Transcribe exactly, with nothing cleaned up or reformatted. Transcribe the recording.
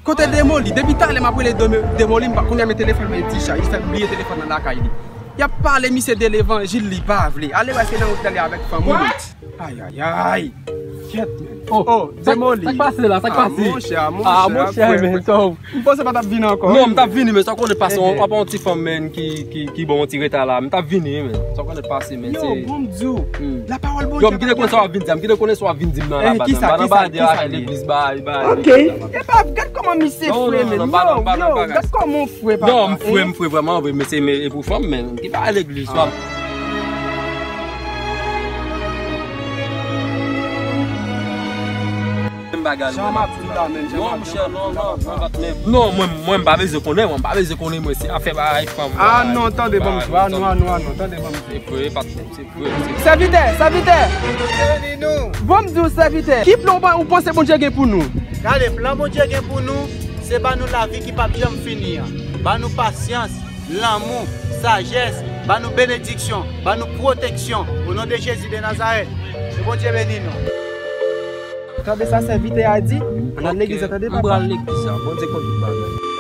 Kote Demoli? Depi talè m ap rele Demo-, Demoli, m pa konnen men telefòn mwen di chaje, li fè m bliye telefòn nan lakay li. Y ap pale misye de levanjil, li pa vle. Ale wè se nan wout l ale avèk fanm ou. Ayayay. Kèt, men. Oh, Demoli. Sa k pase la? Sa k pase? Ah, monchè, ah, monchè, men, frè. M panse pa t ap vin ankò. Non, m t ap vini, men sa w konnen pase, w ap yon ti fanm, men, ki, ki, ki bon yon ti reta la. M t ap vini, men. Sa w konnen pase, men. Yo, bon, m di w. La pawòl Bondye. Yo, m kite konnen sa w ap vin di a, m kite konnen sa w ap vin di m nan la baz. M pa nan bagay de achte legliz, bay, bay. Ok. E pa, gad kòman misye fre, men. Yo, yo, gad kòman w fre, papa. Non, m fre, m fre vrèman vre, mesye, men e pou fanm, men. Ki pa legliz, fanm. Menm bagay, non, monchè, non, non, non, mwen, mwen, m pa bezwen konnen, mwen, m pa bezwen konnen, mwen, se afè bagay fanm. Ah, non, tande, ban m di w, ah, non, ah, non, ah, non, tande, ban m di w. Se vre, patwon, se vre, se vre. Sèvitè, sèvitè! Bondye beni nou. Bon, m di w, sèvitè, ki plan w pa-, ou panse Bondye gen pou nou? Gade, plan Bondye gen pou nou, se ba nou lavi ki p ap janm fini an. Ba nou pasyans, lanmou, sajès, ba nou benediksyon, ba nou pwoteksyon. O non de Jezi de Nazarèt, ke Bondye beni nou. Tande sa sèvitè a di? Ann al legliz la, tande, papa. Ok, m pral legliz la. Bondye konn tout bagay.